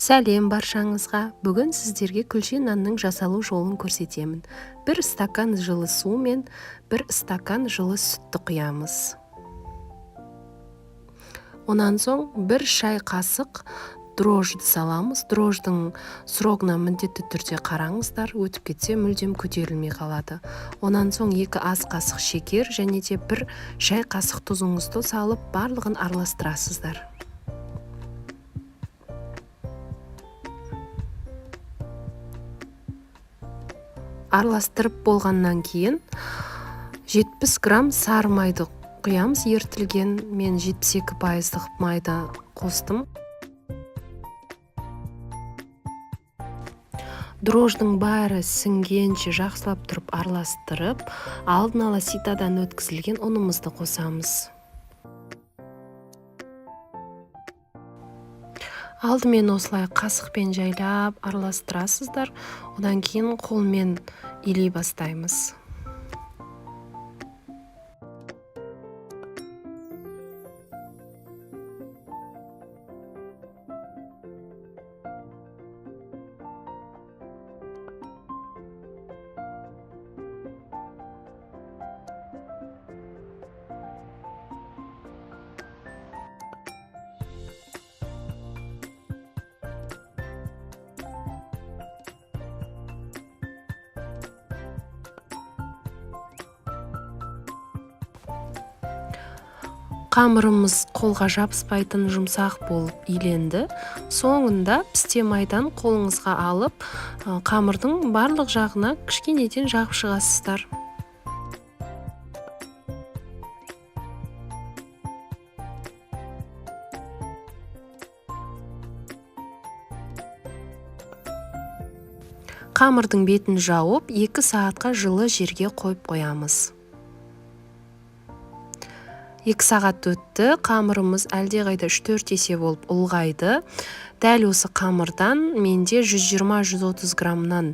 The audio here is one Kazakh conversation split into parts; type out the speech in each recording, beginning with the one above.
Сәлем баршаңызға! Бүгін сіздерге күлше нанның жасалу жолын көрсетемін. 1 стакан жылы су мен 1 стакан жылы сүтті құямыз. Онан соң 1 шай қасық дрожжды саламыз. Дрожждың срогына міндетті түрде қараңыздар, өтіп кетсе мүлдем көтерілмей қалады. Онан соң 2 ас қасық шекер және де 1 шай қасық тұзыңызды салып, барлығын араластырасыздар. Араластырып болғаннан кейін 70 грамм сары майды құямыз ерітілген. Мен 72% майды қостым. Дрожждың бәрі сіңгенше жақсылап тұрып араластырып, алдын ала ситадан өткізілген ұнымызды қосамыз. Алдымен осылай қасықпен жайлап араластырасыздар, одан кейін қолмен илей бастаймыз. Қамырымыз қолға жабыспайтын жұмсақ болып иленді. Соңында пісте майдан қолыңызға алып, қамырдың барлық жағына кішкенеден жағып шығасыздар. Қамырдың бетін жауып, 2 сағатқа жылы жерге қойып қоямыз. 2 сағат өтті, қамырымыз әлдеқайда 3-4 есе болып ұлғайды. Дәл осы қамырдан менде 120-130 граммнан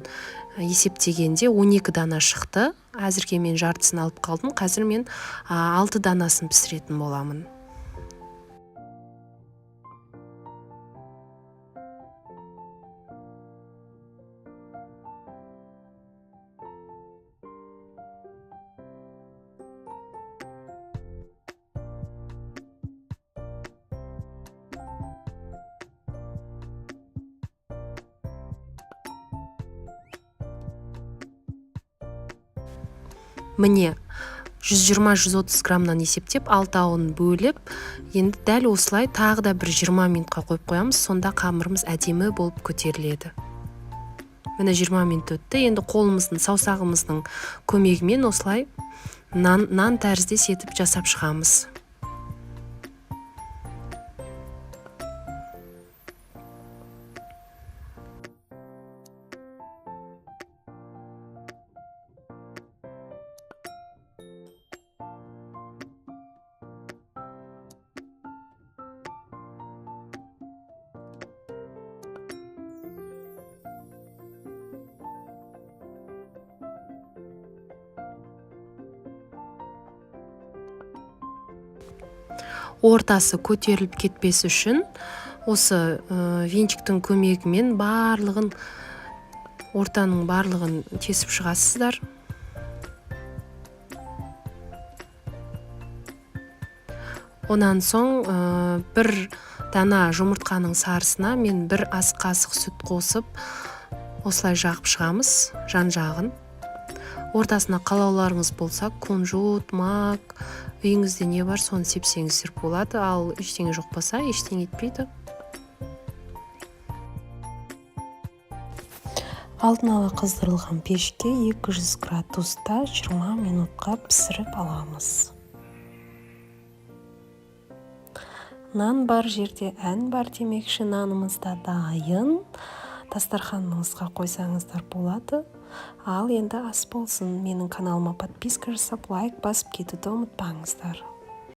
есептегенде 12 дана шықты. Әзірге мен жартысын алып қалдым. Қазір мен 6 данасын пісіретін боламын. Міне, 120-130 граммнан есептеп, алтауын бөліп, енді дәл осылай тағы да бір 20 минутқа қойып қоямыз, сонда қамырымыз әдемі болып көтеріледі. Міне 20 минут өтті, енді қолымыздың, саусағымыздың көмегімен осылай нан тәріздес етіп жасап шығамыз. Ортасы көтеріліп кетпес үшін осы венчиктің көмегімен ортаның барлығын тесіп шығасыздар. Онан соң 1 дана жұмыртқаның сарысына мен 1 ас қасық сүт қосып, осылай жағып шығамыз жан-жағын. Ортасына қалауларыңыз болса, кунжут, мак, үйіңізде не бар, соны сепсеңіздер болады, ал ештеңе жоқ болса, ештеңе етпейді. Алдын ала қыздырылған пешке 200 градуста 20 минутқа пісіріп аламыз. Нан бар жерде ән бар демекші, нанымыз да дайын. Дастарханыңызға қойсаңыздар болады. Ал енді ас болсын. Менің каналыма подписка жасап, лайк басып кетуді ұмытпаңыздар.